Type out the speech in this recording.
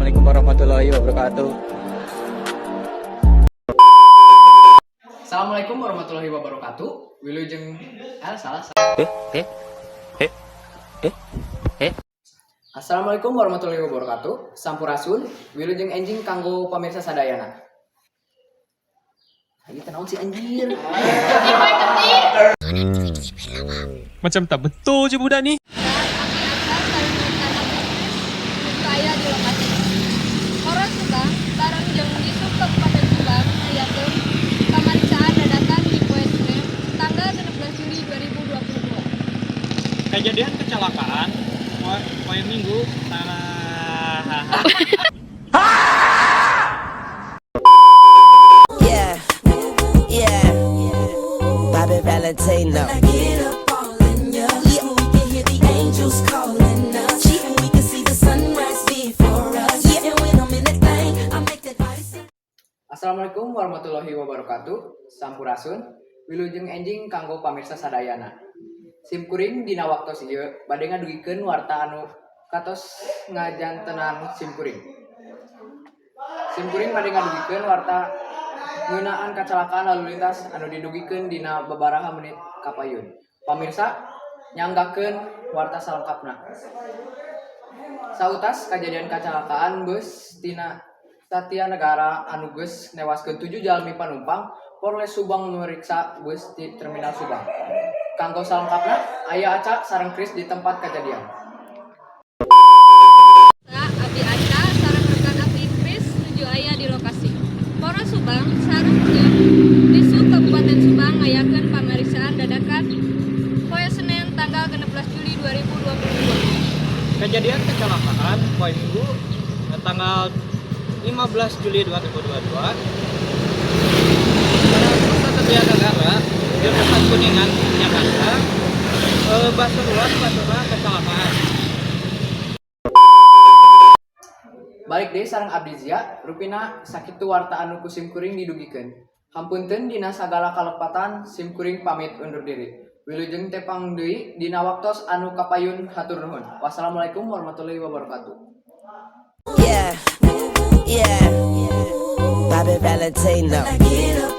Wassalamualaikum warahmatullahi wabarakatuh. Assalamualaikum warahmatullahi wabarakatuh. Wilujeng, ah, salah. Eh, eh, eh, eh, eh. Assalamualaikum warahmatullahi wabarakatuh. Sampurasun, wilujeng enjing kanggo pamirsa sadayana. Lagi naon sih, anjir? Macam tak betul je budak ni. Abdi Aca sareng rekan abdi Kris nuju aya di lokasi. Polres Subang bareng jeung Dishub Kabupaten Subang ngayakeun pamariksaan dadakan di poe Senin tanggal 16 Juli 2022. Kejadian kecelakaan poe Minggu tanggal Yeah. Bobby Valentino. I get up all in ya. We can hear the angels calling us. And we can see the sunrise before us. And when I'm in that thing, I make that body sing. Assalamualaikum warahmatullahi wabarakatuh. Sampurasun. Wilujeng enjing kanggo pamirsa sadayana. Sim kuring dina waktos ieu bade ngadugikeun warta anu katos ngajantenan sim kuring. Sim kuring bade ngadugikeun warta ngeunaan kecelakaan lalu lintas anu didugikeun dina babaraha menit kapayun. Pamirsa, nyanggakeun warta salengkapna. Sautas kejadian kecelakaan bus tina Satya Negara anu geus newaskeun 7 jalmi panumpang, Polres Subang memeriksa bus di Terminal Subang. Kanggo salengkapna, aya Aca sareng Kris di tempat kejadian. Abdi Aca sareng rekan abdi Kris nuju aya di lokasi. Polres Subang sareng jeung Dishub Kabupaten Subang ngayakeun pamariksaan dadakan poe Senin tanggal 16 Juli 2022. Kejadian kecelakaan poe Minggu tanggal 15 Juli 2022 pada Satya Negara jurusan Kuningan Jakarta, Pasuruan Pasuruan kecelakaan. Balik deui sareng abdi Zia, rupina sakitu warta anu ku sim kuring didugikeun. Hapunten dina sagala kalepatan, sim kuring pamit undur diri. Wilujeng tepang deui dina waktos anu kapayun, hatur nuhun. Wassalamualaikum warahmatullahi wabarakatuh. Yeah. Bobby Valentino. I get up